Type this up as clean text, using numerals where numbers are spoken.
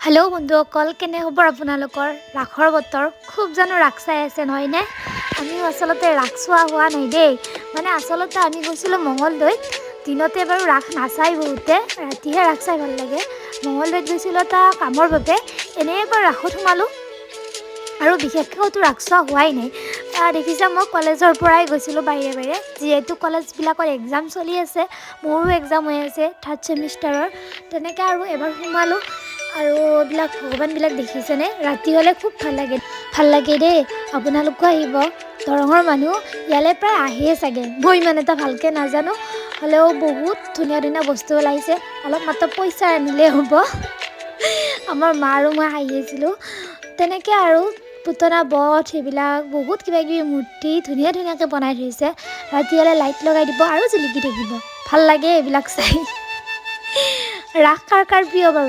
Hello' বন্ধুসকল, কেনে খবৰ আপোনালোকৰ? ৰাসৰ বতৰ, খুব জানো ৰাস চাই আছে, নহয়নে? আমিও আচলতে ৰাস চোৱা হোৱা নাই দেই। মানে আচলতে আমি গৈছিলোঁ মঙলদৈত। দিনতে বাৰু ৰাস নাচায় বহুতে, ৰাতিহে ৰাস চাই ভাল লাগে। মঙলদৈত গৈছিলোঁ এটা কামৰ বাবে। এনেই এবাৰ ৰাসত সোমালোঁ আৰু বিশেষকৈ ক'তো ৰাস চোৱা হোৱাই নাই। দেখিছা, মই কলেজৰ পৰাই গৈছিলোঁ বাহিৰে বাহিৰে, যিহেতু কলেজবিলাকত এক্সাম চলি আছে। মোৰো এক্সাম হৈ আছে থাৰ্ড ছেমিষ্টাৰৰ। তেনেকৈ আৰু এবাৰ সোমালোঁ। আৰু এইবিলাক ভগৱানবিলাক দেখিছেনে? ৰাতি হ'লে খুব ভাল লাগে, ভাল লাগে দেই। আপোনালোকো আহিব। দৰঙৰ মানুহ ইয়ালৈ প্ৰায় আহেই চাগে, মই ইমান এটা ভালকৈ নাজানো। হ'লেও বহুত ধুনীয়া ধুনীয়া বস্তু ওলাইছে। অলপ মাত্ৰ পইচা আনিলেই হ'ব। আমাৰ মা আৰু মই হাঁহি আছিলোঁ তেনেকৈ। আৰু পুতনা বধ, সেইবিলাক বহুত কিবা কিবি মূৰ্তি ধুনীয়া ধুনীয়াকৈ বনাই থৈছে। ৰাতি হ'লে লাইট লগাই দিব আৰু জিলিকি থাকিব। ভাল লাগে এইবিলাক চাই। ৰাস কাৰ কাৰ প্ৰিয় বাৰু?